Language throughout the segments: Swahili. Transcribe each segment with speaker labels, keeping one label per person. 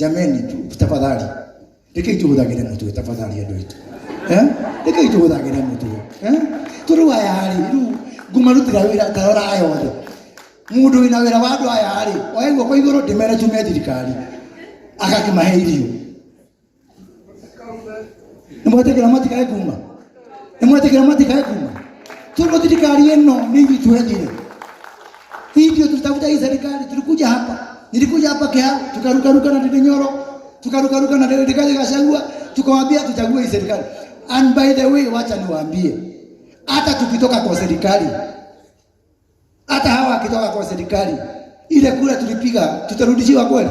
Speaker 1: Jameni, tafadhali rekei tuhũthagĩre mũtwe, tafadhali andũ aitũ, eh, rekei tuhũthagĩre mũtwe, eh, tondũ aya rĩ, rĩu ngũmarutĩra wĩra tarora aya othe, mũndũ wĩna wĩra wa andũ aya rĩ, oe guoko igũrũ ndĩmere tume thirikari agakĩmahe irio. Nĩmwetĩkĩra matikae kuma? Nĩmwetĩkĩra matikae kuma? Tondũ thirikari ĩno nĩ ithuĩ twethire. Hii ndio tulitafuta hii serikali, tulikuja hapa. Nilikuja hapa Kiharu, tukarukaruka na Ndindi Nyoro, tukarukaruka na Rigathi Gachagua, tukawaambia tuchague hii serikali. And by the way, wacha niwaambie, hata tukitoka kwa serikali, hata hawa wakitoka kwa serikali, ile kura tulipiga tutarudishiwa kweli?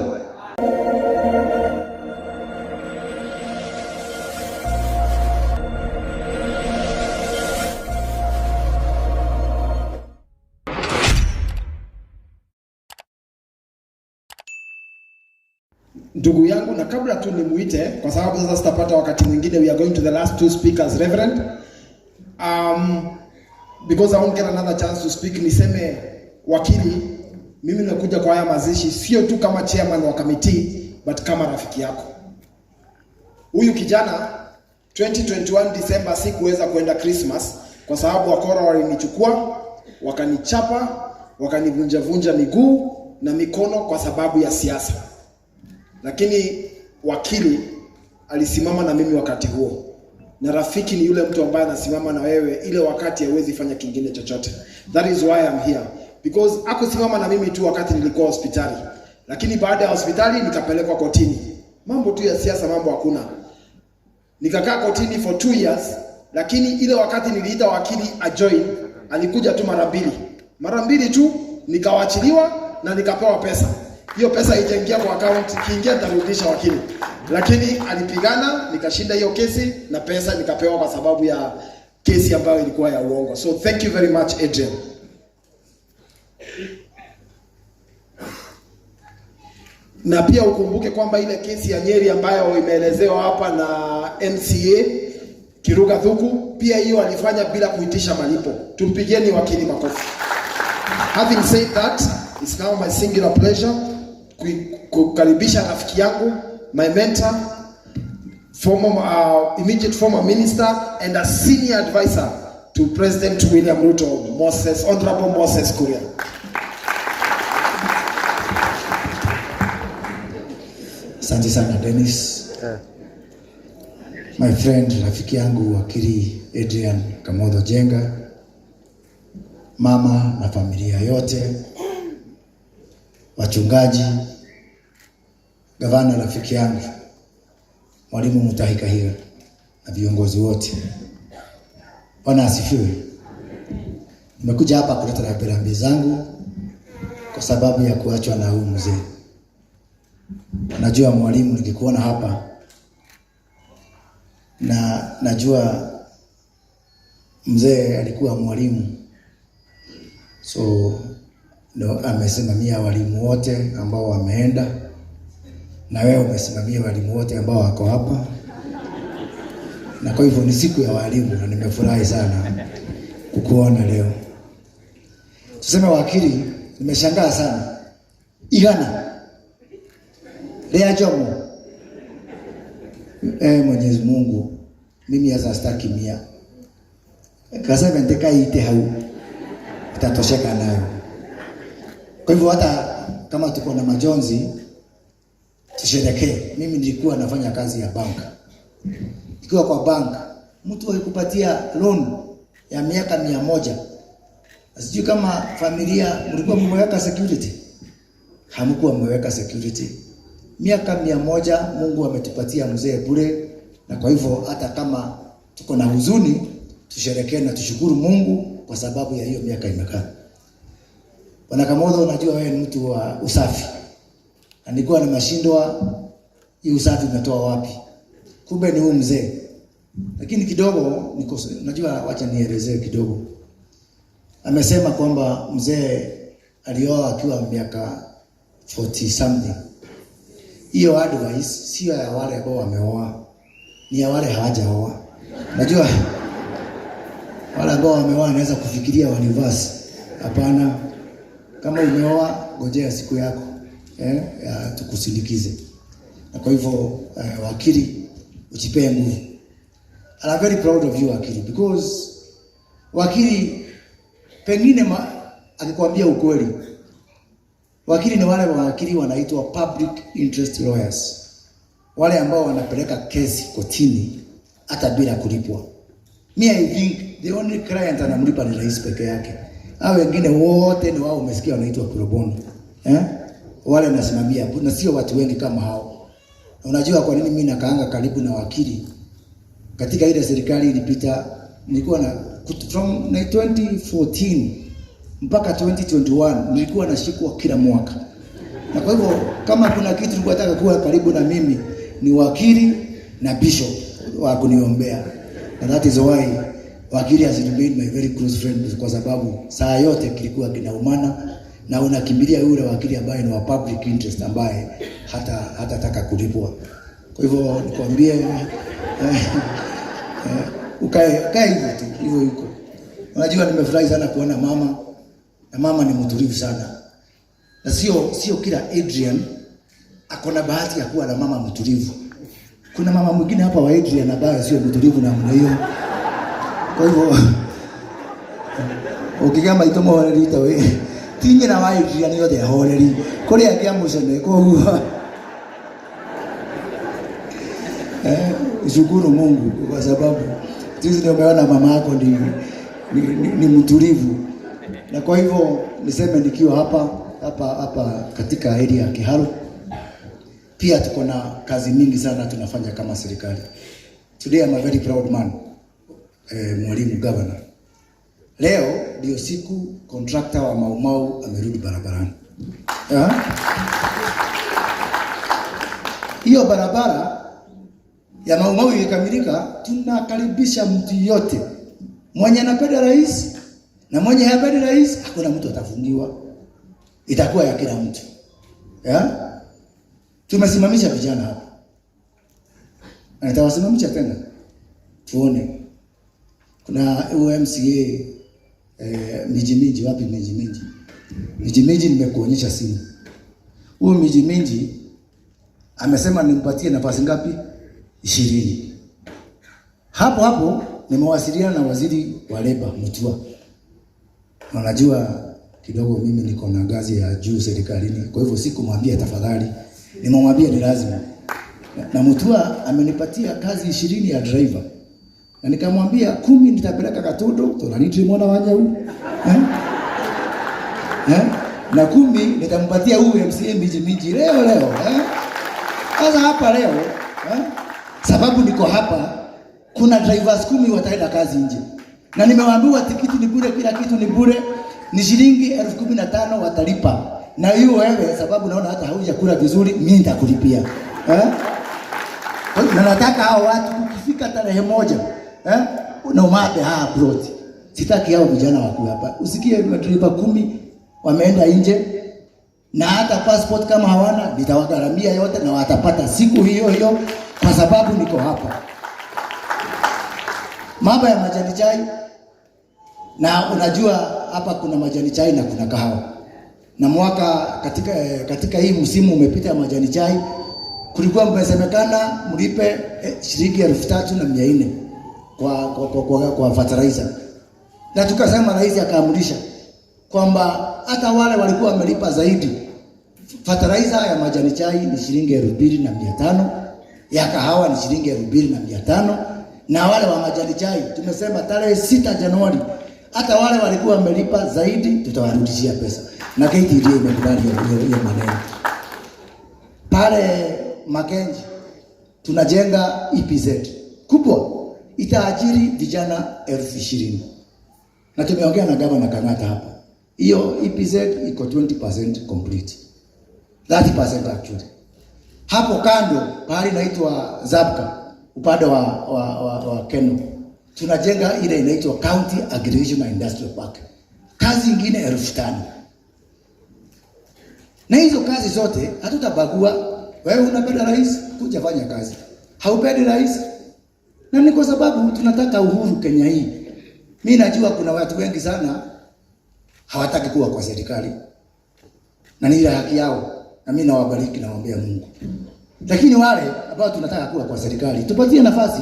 Speaker 2: Ndugu yangu, na kabla tu nimuite, kwa sababu sasa sitapata wakati mwingine, we are going to the last two speakers, Reverend. Because I won't get another chance to speak, niseme wakili, mimi nimekuja kwa haya mazishi sio tu kama chairman wa committee, but kama rafiki yako. Huyu kijana 2021 December sikuweza kwenda Christmas kwa sababu wakora walinichukua, wakanichapa, wakanivunja-vunja miguu na mikono kwa sababu ya siasa. Lakini wakili alisimama na mimi wakati huo, na rafiki ni yule mtu ambaye anasimama na wewe ile wakati hauwezi fanya kingine chochote. That is why I'm here, because hakusimama na mimi tu wakati nilikuwa hospitali, lakini baada ya hospitali nikapelekwa kotini. Mambo tu ya siasa, mambo hakuna. Nikakaa kotini for 2 years, lakini ile wakati niliita wakili ajoin, alikuja tu mara mbili, mara mbili tu, nikawachiliwa na nikapewa pesa. Hiyo pesa haijaingia kwa account, ikiingia nitarudisha wakili. Lakini alipigana, nikashinda hiyo kesi na pesa nikapewa kwa sababu ya kesi ambayo ilikuwa ya uongo. So thank you very much, Adrian. Na pia ukumbuke kwamba ile kesi ya Nyeri ambayo imeelezewa hapa na MCA Kiruga Thuku, pia hiyo alifanya bila kuitisha malipo. Tumpigieni wakili makofi. Having said that, it's now my singular pleasure kukaribisha rafiki yangu, my mentor, former, immediate former minister and a senior advisor to President William Ruto, Moses, Honorable Moses Kuria.
Speaker 1: Asante sana, Dennis. My friend, rafiki yangu wakili Adrian Kamotho Njenga, mama na familia yote, wachungaji, gavana rafiki yangu Mwalimu Mutahi Kahiga na viongozi wote. Bwana asifiwe. Nimekuja hapa kuleta rambirambi zangu kwa sababu ya kuachwa na huyu mzee. Najua mwalimu, nikikuona hapa na najua mzee alikuwa mwalimu, so ndo amesimamia walimu wote ambao wameenda, na wewe umesimamia walimu wote ambao wako hapa, na kwa hivyo ni siku ya walimu na nimefurahi sana kukuona leo. Tuseme wakili, nimeshangaa sana igana ria Jomo. Mwenyezi Mungu, mimi sasa sitaki 100 kasema nitakaite hau itatosheka nayo. Kwa hivyo hata kama tuko na majonzi tusherekee. Mimi nilikuwa nafanya kazi ya bank. Nikiwa kwa bank, mtu alikupatia loan ya miaka 100. Sijui kama familia mlikuwa mmeweka security. Hamkuwa mmeweka security. Miaka 100 Mungu ametupatia mzee bure, na kwa hivyo hata kama tuko na huzuni tusherekee na tushukuru Mungu kwa sababu ya hiyo miaka imekaa. Bwana Kamotho, unajua wewe ni mtu wa usafi. Na nilikuwa nimeshindwa hii usafi umetoa wapi? Kumbe ni huyu mzee. Lakini kidogo niko, najua, wacha nielezee kidogo. Amesema kwamba mzee alioa akiwa miaka 40 something. Hiyo advice sio ya wale ambao wameoa, ni ya wale hawajaoa. Najua wale ambao wameoa wanaweza kufikiria wa reverse. Hapana, kama umeoa ngojea siku yako, ya tukusindikize. Na kwa hivyo wakili, ujipee nguvu. And I'm very proud of you, wakili, because wakili pengine akikwambia ukweli, wakili ni wale wakili wanaitwa public interest lawyers, wale ambao wanapeleka kesi kotini hata bila kulipwa. Me, I think the only client anamlipa ni rais peke yake. Hao wengine wote ni wao umesikia wanaitwa pro bono. Eh? Wale nasimamia na sio watu wengi kama hao. Na unajua kwa nini mimi nakaanga karibu na wakili? Katika ile serikali ilipita nilikuwa na from 2014 mpaka 2021 nilikuwa nashikwa kila mwaka. Na kwa hivyo kama kuna kitu nilikuwa nataka kuwa karibu na mimi ni wakili na bishop wa kuniombea. And that is why wakili has remained my very close friend, kwa sababu saa yote kilikuwa kinaumana na unakimbilia yule wakili ambaye ni wa public interest ambaye hatataka kulipwa. Kwa hivyo nikwambie, ukae hivyo tu hivyo yuko. Unajua nimefurahi sana kuona mama, na mama ni mtulivu sana. Na sio kila Adrian ako na bahati ya kuwa na mama mtulivu. Kuna mama mwingine hapa wa Adrian ambaye sio mtulivu namna hiyo. Kwa hivyo ukigamba itomo ta we ti nyina wa Adrian yothe ahoreri kuri angĩ amucene koguo shukuru Mungu kwa sababu sisi ndio umeona mama yako ni mtulivu. Na kwa hivyo niseme nikiwa hapa katika area ya Kiharu, pia tuko na kazi mingi sana tunafanya kama serikali. Today I'm a very proud man. Mwalimu governor. Leo ndio siku contractor wa Mau Mau amerudi barabarani. Hiyo barabara ya Mau Mau ikikamilika, tunakaribisha mtu yote mwenye anapenda rais na mwenye hapendi rais, hakuna mtu atafungiwa, itakuwa ya kila mtu. Tumesimamisha vijana hapa na nitawasimamisha tena, tuone. Kuna MCA Miji Minji, wapi Miji Minji? Miji Minji nimekuonyesha simu. Huyu Miji Minji amesema nimpatie nafasi ngapi? 20. Hapo hapo nimewasiliana na waziri wa leba Mutua. Unajua kidogo mimi niko na ngazi ya juu serikalini, kwa hivyo sikumwambia tafadhali, nimemwambia ni lazima. Na Mutua amenipatia kazi 20 ya driver. Na nikamwambia 10 nitapeleka Katundo, tunanitri mwana wanyau. Na 10 nitampatia huyu MCA Miji Minji leo leo. Sasa hapa leo, sababu niko hapa, kuna drivers 10 wataenda kazi nje. Na nimewaambiwa tikiti ni bure, kila kitu ni bure, ni shilingi 15,000 watalipa. Na hiyo wewe, sababu naona hata haujakula vizuri, mimi nitakulipia. Na nataka hao watu ukifika tarehe 1, na umape hapa plot. Sitaki hao vijana wakuwe hapa. Usikie madereva 10 wameenda nje na hata passport kama hawana, nitawagharamia yote na watapata siku hiyo hiyo kwa sababu niko hapa. Mambo ya majani chai, na unajua hapa kuna majani chai na kuna kahawa. Na mwaka katika hii msimu umepita ya majani chai, kulikuwa mmesemekana mlipe shilingi 3,400 kwa fertilizer. Na tukasema rais akaamrisha kwamba hata wale walikuwa wamelipa zaidi, fertilizer ya majani chai ni shilingi 2,500, ya kahawa ni shilingi 2,500, na wale wa majani chai tumesema tarehe 6 Januari hata wale walikuwa wamelipa zaidi tutawarudishia pesa. Na KTDA imekubali hiyo maneno. Pale Makenji tunajenga EPZ kubwa, itaajiri vijana 20,000. Na tumeongea na gavana Kang'ata hapa. Hiyo EPZ iko 20% complete. 30% actually. Hapo kando pahali inaitwa Zabka upande wa Keno, tunajenga ile inaitwa County Agricultural Industrial Park. Kazi ingine 5,000. Na hizo kazi zote hatutabagua. Wewe unapenda rais, kuja fanya kazi. Haupendi rais? Na ni kwa sababu tunataka uhuru Kenya hii. Mimi najua kuna watu wengi sana hawataki kuwa kwa serikali. Na ni ile haki yao. Na mimi nawabariki, nawaombea Mungu. Lakini wale ambao tunataka kuwa kwa serikali, tupatie nafasi.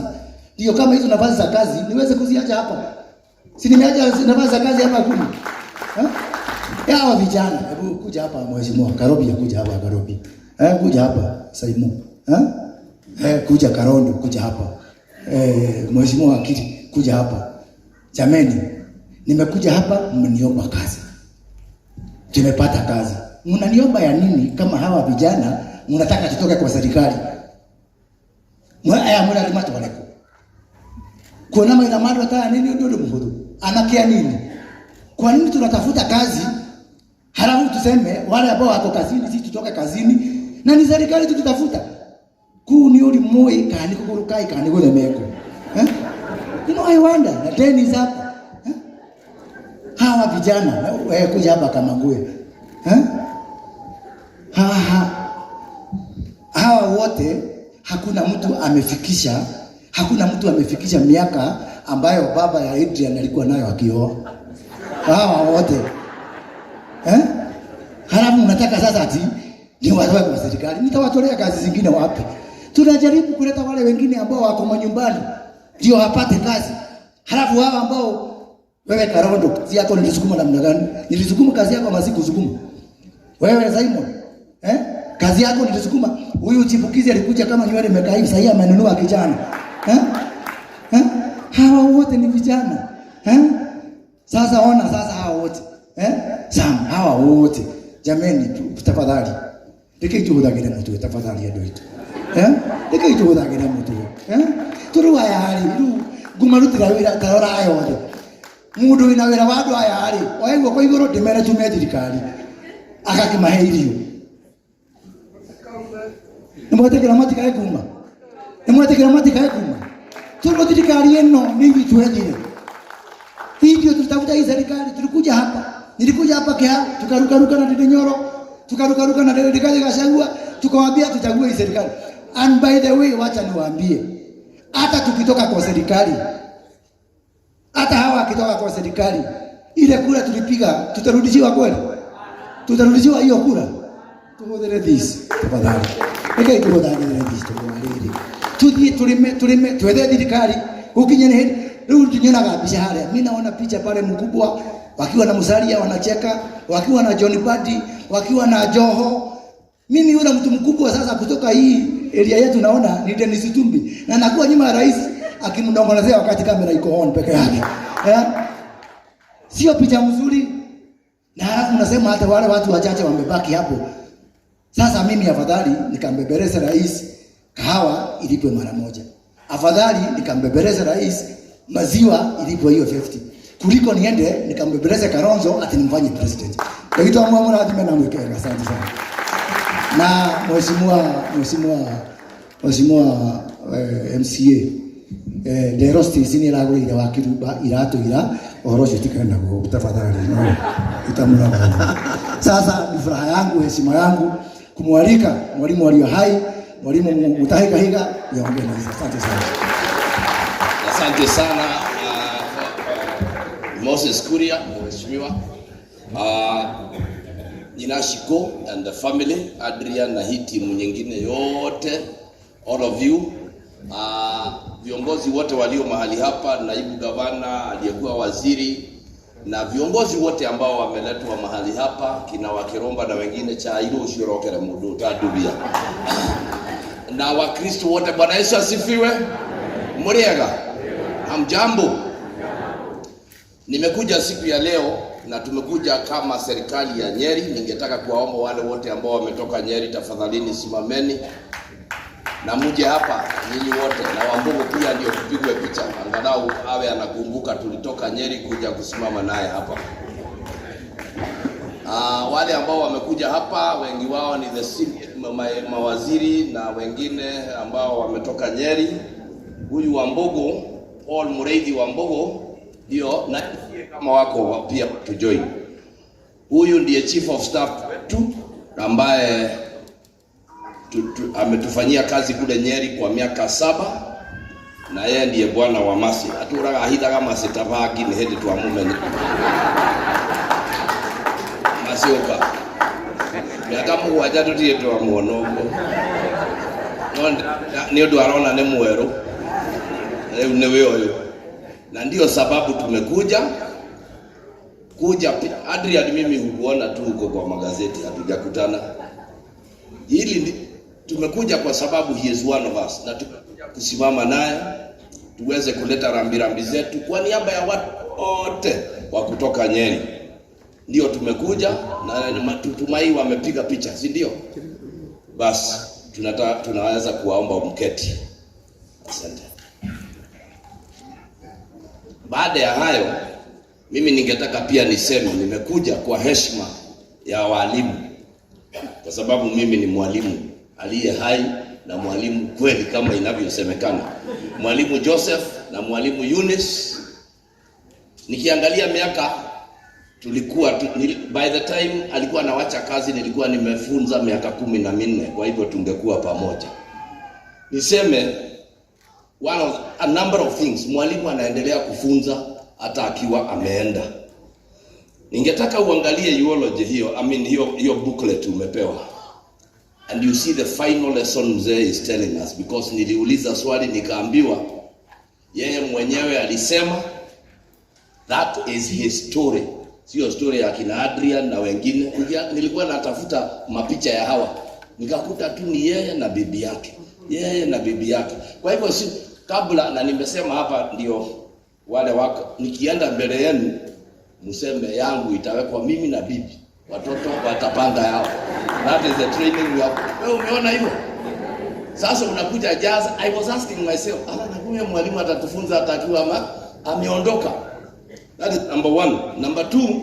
Speaker 1: Ndio kama hizo nafasi za kazi niweze kuziacha hapa. Si nimeacha nafasi za kazi hapa 10. Eh? Hawa vijana, hebu kuja hapa mheshimiwa Karobi, kuja hapa Karobi. Kuja hapa Saimu. Eh? Kuja Karondo, kuja hapa. Mheshimiwa Wakili, kuja hapa. Jameni, nimekuja hapa mniomba kazi. Tumepata kazi. Mnaniomba ya nini kama hawa vijana mnataka tutoke kwa serikali? Aya mura limatu waleko. Kuona maina madu hata nini ndio mhudu. Anakia nini? Kwa nini tunatafuta kazi halafu tuseme wale ambao wako kazini sisi tutoke kazini na ni serikali tutatafuta? Kuu ni uri moi kani kukurukai kani kuthemeko. Eh? You know, I wonder na deni hapa. Eh? Hawa vijana kuja hapa kama nguo. Eh? Hawa wote hakuna mtu amefikisha, hakuna mtu amefikisha miaka ambayo baba ya Adrian alikuwa nayo akioa. Hawa wote. Eh? Halafu mnataka sasa ati ni watoe kwa serikali. Nitawatolea kazi zingine wapi? Tunajaribu kuleta wale wengine ambao wako manyumbani ndio wapate kazi. Halafu hawa ambao wewe Karondo, kazi yako nilisukuma namna gani? Nilisukuma kazi yako ama sikusukuma? Wewe Simon, eh? Kazi yako nilisukuma. Huyu chipukizi alikuja kama nywele imekaa hivi, sasa amenunua kijana. Eh? Eh? Hawa wote ni vijana. Eh? Sasa ona sasa hawa wote. Eh? Sam, hawa wote. Jameni, tafadhali. Reke tuhũthagĩre mũtwe tafadhali andũ aitũ. Eh? Reke tuhũthagĩre mũtwe. Eh? Tũrũ aya rĩ, rĩu ngũmarutĩra wĩra tarora aya othe. Mũndũ wĩna wĩra wa andũ aya rĩ, oe guoko igũrũ ndĩmere tume thirikari. Agakĩmahe irio. Nĩmwetĩkĩra matikae kuma? Nĩmwetĩkĩra matikae kuma? Tondũ thirikari ĩno nĩ ithuĩ twethire. Hivyo tulitafuta hii serikali, tulikuja hapa. Nilikuja hapa Kiharu, tukarukaruka na Ndindi Nyoro, tukarukaruka na Rigathi Gachagua, tukawaambia tuchague hii serikali. And by the way, wacha niwaambie, hata tukitoka kwa serikali, hata hawa wakitoka kwa serikali, ile kura tulipiga, tutarudishiwa kweli? Tutarudishiwa hiyo kura? Tuhũthĩre this tafadhali. Reke tuhũthagĩre this tũrwarĩrĩ. Tuthiĩ tũrĩme, tũrĩme, twethe thirikari, gũkinye nĩ hĩndĩ. Rĩu nyonaga mbica harĩa. Mimi naona picha pale mkubwa wakiwa na Musalia wanacheka, wakiwa na John Mbadi, wakiwa na Joho. Mimi yule mtu mkubwa sasa kutoka hii area yetu naona ni Dennis Itumbi. Na nakuwa nyuma ya rais akimnong'onezea wakati kamera iko on peke yake. Eh? Sio picha mzuri. Na halafu unasema hata wale watu wachache wamebaki hapo. Sasa mimi afadhali nikambebereza rais kahawa ilipwe mara moja. Afadhali nikambebereza rais maziwa ilipwe hiyo 50. Kuliko niende nikambebereze Kalonzo ati nimfanye president. Kwa hiyo tuamua mrathime na mwekera. Asante sana. Na mheshimiwa MCA Ndero Stacy ni aragũrĩire wa Kirumba iratũ ira ũhoro ũcio tikane naguo tafadhali, no itamũraga. Sasa ni furaha yangu, heshima yangu kumwalika mwalimu walio hai, mwalimu Mutahi Kahiga yaongee na sisi. Asante sana.
Speaker 3: Asante sana Moses Kuria, mheshimiwa. Nyinashiko and the family, Adrian na hii timu nyingine yote, all of you. Viongozi wote walio mahali hapa, naibu gavana, aliyekuwa waziri na viongozi wote ambao wameletwa mahali hapa, kina Wakiromba na wengine, cha ilo uciorokere mundu utandubia. Na Wakristo wote, Bwana Yesu asifiwe. Muriega, hamjambo? Nimekuja siku ya leo na tumekuja kama serikali ya Nyeri. Ningetaka kuwaomba wale wote ambao wametoka Nyeri, tafadhalini simameni na muje hapa nyinyi wote, na Wambugu pia ndio tupigwe picha, angalau awe anakumbuka tulitoka Nyeri kuja kusimama naye hapa. Wale ambao wamekuja hapa wengi wao ni the senior, mawaziri na wengine ambao wametoka Nyeri. Huyu Wambugu, Paul Mureithi Wambugu, ndio na kama wako pia to join. Huyu ndiye chief of staff wetu ambaye ametufanyia kazi kule Nyeri kwa miaka 7, na yeye ndiye bwana wa masi. Aturaga ahithaga masi tabangi ni hindi twamumenya. Masioka. Miaka 7 tutirĩ twamuona ũguo. No nĩ ũndũ arona nĩ mwerũ, rĩu nĩwe ũyũ, na ndio sababu tumekuja kuja. Adrian, mimi hukuona tu huko kwa magazeti, hatujakutana. Hili tumekuja kwa sababu he is one of us, na tumekuja kusimama naye tuweze kuleta rambirambi zetu kwa niaba ya watu wote wa kutoka Nyeri. Ndio tumekuja na tutumai wamepiga picha, si ndio? Basi tunaweza kuwaomba mketi. Asante. Baada ya hayo, mimi ningetaka pia niseme nimekuja kwa heshima ya walimu, kwa sababu mimi ni mwalimu aliye hai na mwalimu kweli kama inavyosemekana, Mwalimu Joseph na Mwalimu Eunice. Nikiangalia miaka tulikuwa tu, by the time alikuwa anawacha kazi nilikuwa nimefunza miaka 14, kwa hivyo tungekuwa pamoja. Niseme one of, a number of things, mwalimu anaendelea kufunza hata akiwa ameenda. Ningetaka uangalie eulogy hiyo, I mean hiyo booklet umepewa. And you see the final lesson mzee is telling us, because niliuliza swali nikaambiwa yeye mwenyewe alisema that is his story, sio story ya kina Adrian na wengine. Nilikuwa natafuta mapicha ya hawa nikakuta tu ni yeye na bibi yake, yeye na bibi yake. Kwa hivyo si kabla, na nimesema hapa ndio wale wako, nikienda mbele yenu mseme yangu itawekwa mimi na bibi, watoto watapanga yao. That is the training we have. Wewe umeona hivyo? Sasa unakuja jazz. I was asking myself, ala, na huyo mwalimu atatufunza atakiwa ama ameondoka? That is number one. Number two,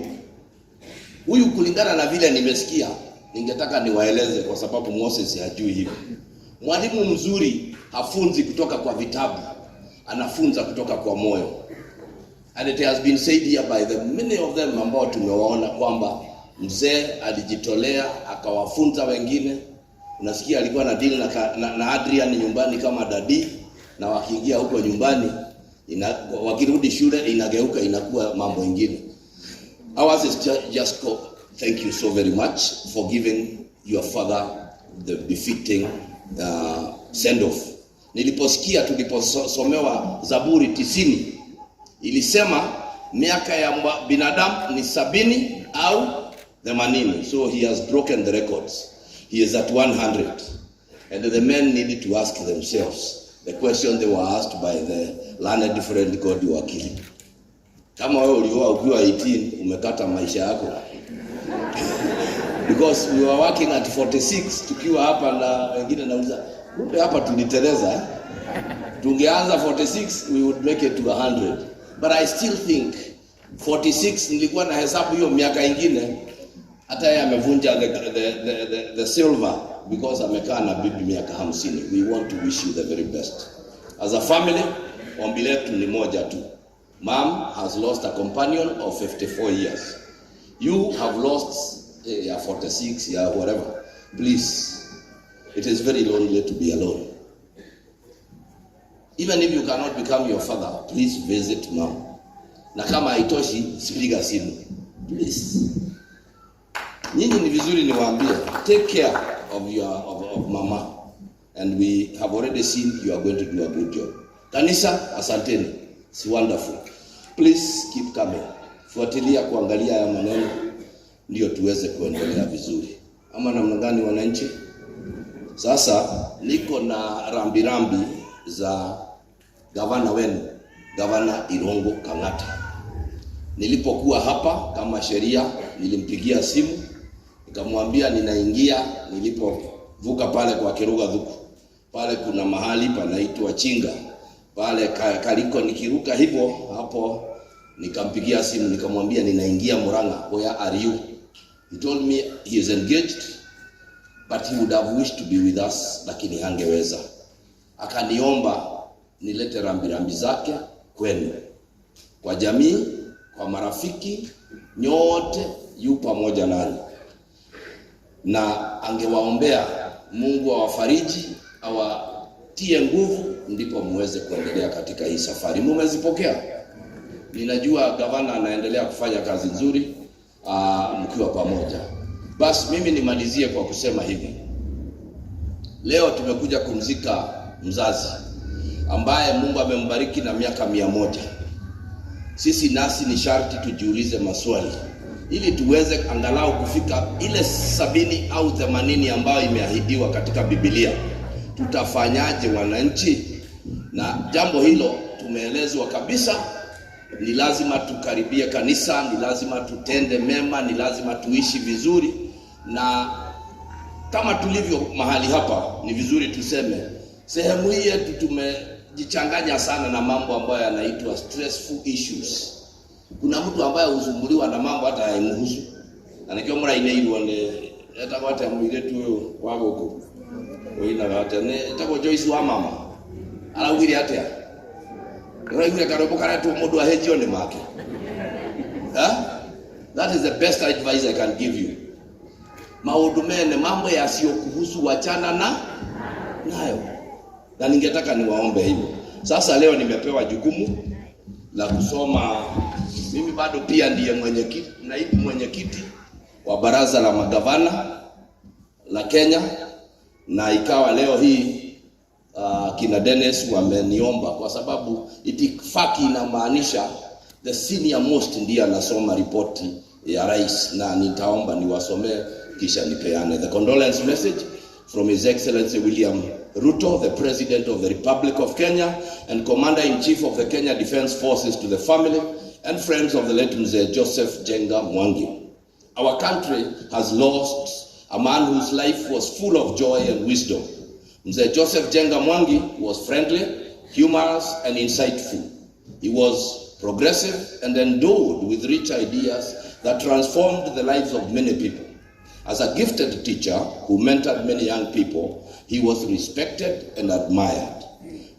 Speaker 3: huyu kulingana na vile nimesikia, ningetaka niwaeleze kwa sababu Moses hajui hivi. Mwalimu mzuri hafunzi kutoka kwa vitabu, anafunza kutoka kwa moyo. And it has been said here by the many of them ambao tumewaona kwamba mzee alijitolea akawafunza wengine. Unasikia alikuwa na deal na Adrian nyumbani kama daddy, na wakiingia huko nyumbani wakirudi shule inageuka inakuwa mambo ingine. Ours is just thank you so very much for giving your father the befitting send off. Niliposikia tuliposomewa Zaburi 90 ilisema miaka ya binadamu ni 70 au 80. So he has broken the records. He is at 100. And the men needed to ask themselves the question they were asked by the learned friend God Wakili. Kama wewe ulioa ukiwa 18, umekata maisha yako. Because we were working at 46 tukiwa hapa na wengine, nauliza kumbe hapa tuliteleza, eh? Tungeanza 46, we would make it to 100. But I still think 46, nilikuwa na hesabu hiyo miaka ingine, hata yeye amevunja the silver because amekaa na bibi miaka 50. We want to wish you the very best. As a family, ombi letu ni moja tu. Mom has lost a companion of 54 years. You have lost yeah, 46, yeah, whatever. Please, it is very lonely to be alone. Even if you cannot become your father, please visit mom. Na kama haitoshi, piga simu. Please. Nyinyi ni vizuri niwaambie, take care of mama. And we have already seen you are going to do a good job. Kanisa, asanteni. It's wonderful. Please keep coming. Fuatilia kuangalia haya maneno ndio tuweze kuendelea vizuri. Ama namna gani, wananchi? Sasa niko na rambirambi za gavana wenu, Gavana Irungu Kang'ata. Nilipokuwa hapa kama sheria, nilimpigia simu nikamwambia ninaingia, nilipovuka pale kwa Kiruga Thuku, pale kuna mahali panaitwa Chinga pale Kaliko, nikiruka hivyo hapo, nikampigia simu nikamwambia ninaingia Murang'a, where are you? He told me he is engaged but he would have wished to be with us, lakini hangeweza. Akaniomba nilete rambirambi zake kwenu, kwa jamii, kwa marafiki nyote, yu pamoja nani, na angewaombea Mungu awafariji, awatie nguvu, ndipo muweze kuendelea katika hii safari. Mumezipokea? Ninajua gavana anaendelea kufanya kazi nzuri, mkiwa pamoja. Basi mimi nimalizie kwa kusema hivi. Leo tumekuja kumzika mzazi ambaye Mungu amembariki na miaka 100. Sisi nasi ni sharti tujiulize maswali ili tuweze angalau kufika ile 70 au 80 ambayo imeahidiwa katika Biblia. Tutafanyaje wananchi? Na jambo hilo tumeelezwa kabisa, ni lazima tukaribie kanisa, ni lazima tutende mema, ni lazima tuishi vizuri, na kama tulivyo mahali hapa, ni vizuri tuseme sehemu hii yetu tumejichanganya sana na mambo ambayo yanaitwa stressful issues. Kuna mtu ambaye husumbuliwa na mambo hata haimhusu, na nikio murainĩirwo nĩ etagwo atĩa mũirĩtu ũyũ wa gũkũ ũinaga atĩa nĩ etagwo Joyce wa mama araugire atĩa ũraiguire karwĩmbo karetwo mũndũ ahĩnjio nĩ make. Huh? That is the best advice I can give you. Maũndũ mene mambo yasiyokuhusu wachana na nayo, na ningetaka niwaombe hivyo. Sasa leo nimepewa jukumu la kusoma. Mimi bado pia ndiye mwenyekiti, naibu mwenyekiti wa baraza la magavana la Kenya, na ikawa leo hii kina Dennis wameniomba kwa sababu itifaki inamaanisha the senior most ndiye anasoma ripoti ya rais, na nitaomba niwasomee kisha nipeane the condolence message from His Excellency William Ruto, the President of the Republic of Kenya and Commander-in-Chief of the Kenya Defence Forces, to the family and friends of the late Mzee Joseph Njenga Mwangi. Our country has lost a man whose life was full of joy and wisdom. Mzee Joseph Njenga Mwangi was friendly, humorous, and insightful. He was progressive and endowed with rich ideas that transformed the lives of many people. As a gifted teacher who mentored many young people, he was respected and admired.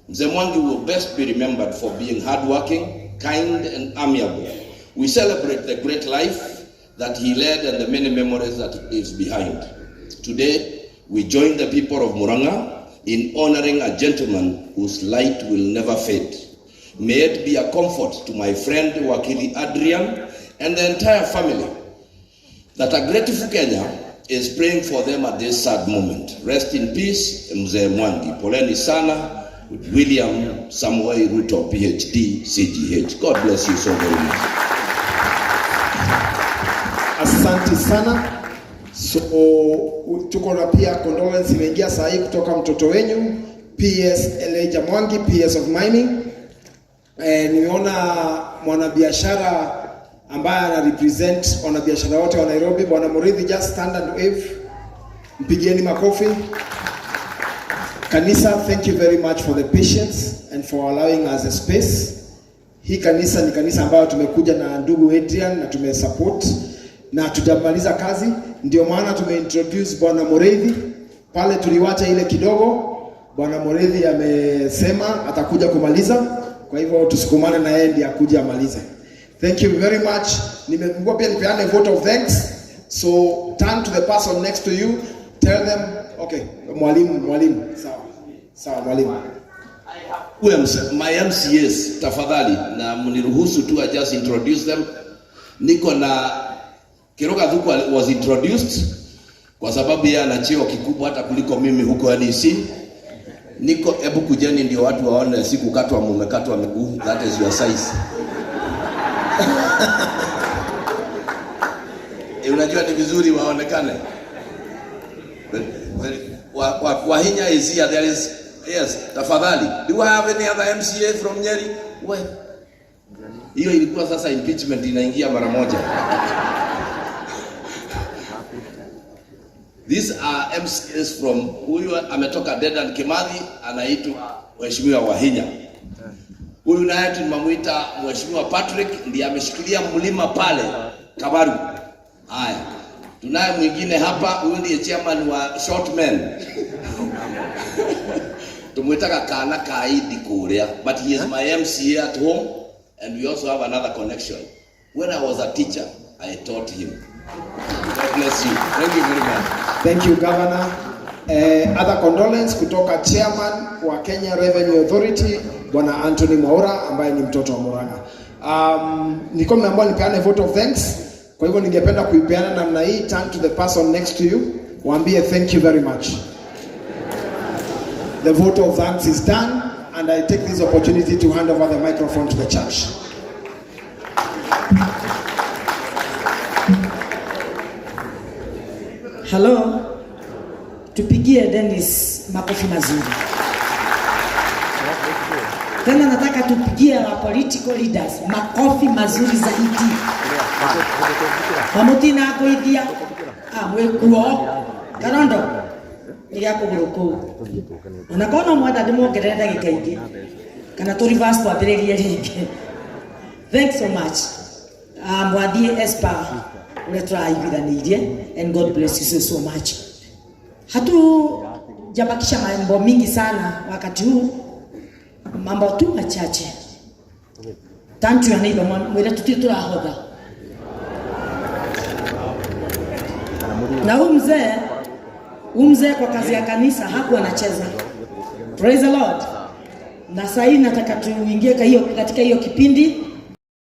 Speaker 3: Mzee Mwangi will best be remembered for being hardworking, kind, and amiable. We celebrate the great life that he led and the many memories that he leaves behind. Today, we join the people of Murang'a in honoring a gentleman whose light will never fade. May it be a comfort to my friend Wakili Adrian and the entire family that a grateful Kenya is praying for them at this sad moment. Rest in peace, Mzee Mwangi. Poleni sana with William Samoei Ruto, PhD, CGH. God bless you so very much.
Speaker 2: Asante sana. So tuko na pia condolence imeingia saa hii kutoka mtoto wenyu PS Elijah Mwangi, PS of Mining. Nimeona mwanabiashara ambaye ana represent wanabiashara wote wa Nairobi, Bwana Murithi, just stand and wave. Mpigieni makofi. Kanisa, thank you very much for the patience and for allowing us a space. Hii kanisa ni kanisa ambayo tumekuja na ndugu Adrian na tumesupport na hatujamaliza kazi, ndio maana tumeintroduce Bwana Murithi pale. Tuliwacha ile kidogo, Bwana Murithi amesema atakuja kumaliza, kwa hivyo tusukumane na yeye ndiye akuje amalize. Thank you very much. Nimekuwa pia nipeane vote of thanks. So turn to the person next to you, tell them okay, mwalimu, mwalimu. Sawa. Sawa mwalimu.
Speaker 3: My MCAs, tafadhali na mniruhusu tu I just introduce them. Niko na Kiroga Thuku was introduced kwa sababu yeye ana cheo kikubwa hata kuliko mimi huko NEC. Niko, hebu kujeni ndio watu waone siku katwa mumekatwa miguu, that is your size. E, unajua ni vizuri waonekane. Wahinya is here. There is, yes, tafadhali. Do I have any other MCA from Nyeri? We. Hiyo ilikuwa sasa impeachment inaingia mara moja. These are MCAs from, huyu ametoka Dedan Kimathi, anaitwa Mheshimiwa Wahinya. Huyu naye tunamuita Mheshimiwa Patrick, ndiye ameshikilia mlima pale Kabaru. Haya, tunaye mwingine hapa, huyu ndiye chairman wa Shortmen. Tumuitaga kana kaidi kuria, but he is my MCA at home and we also have another connection. When I was a teacher, I taught him. God bless you. Thank you very much.
Speaker 2: Thank you, Governor. Other condolence kutoka chairman wa Kenya Revenue Authority Bwana Anthony Mwaura ambaye ni mtoto wa Murang'a. Nilikuwa nimeambiwa nipeane vote of thanks, kwa hivyo ningependa kuipeana namna hii. Turn to the person next to you, waambie thank you very much. The vote of thanks is done, and I take this opportunity to hand over the microphone to the church.
Speaker 4: Halo, tupigie Dennis makofi mazuri. Tena nataka tupigie wa political leaders makofi mazuri zaidi. Mamutina kwithia mwikuo Karondo nĩ gĩa kũgũrũ kũu ona korwo no mwenda ndĩmuongerere ndagĩka ingĩ kana tũ reverse twambĩrĩrie rĩngĩ. Thanks so much. Mwathiĩ espa ũrĩa tũraiguithanĩirie, and God bless you so, so much. Hatujabakisha mambo mingi sana wakati huu, mambo tu machache. Turn to your neighbor, mwĩre tũtirĩ tũrahotha. Na huyu mzee kwa kazi ya kanisa hakuwa anacheza. Praise the Lord. Na sasa hii nataka tuingie katika hiyo kipindi.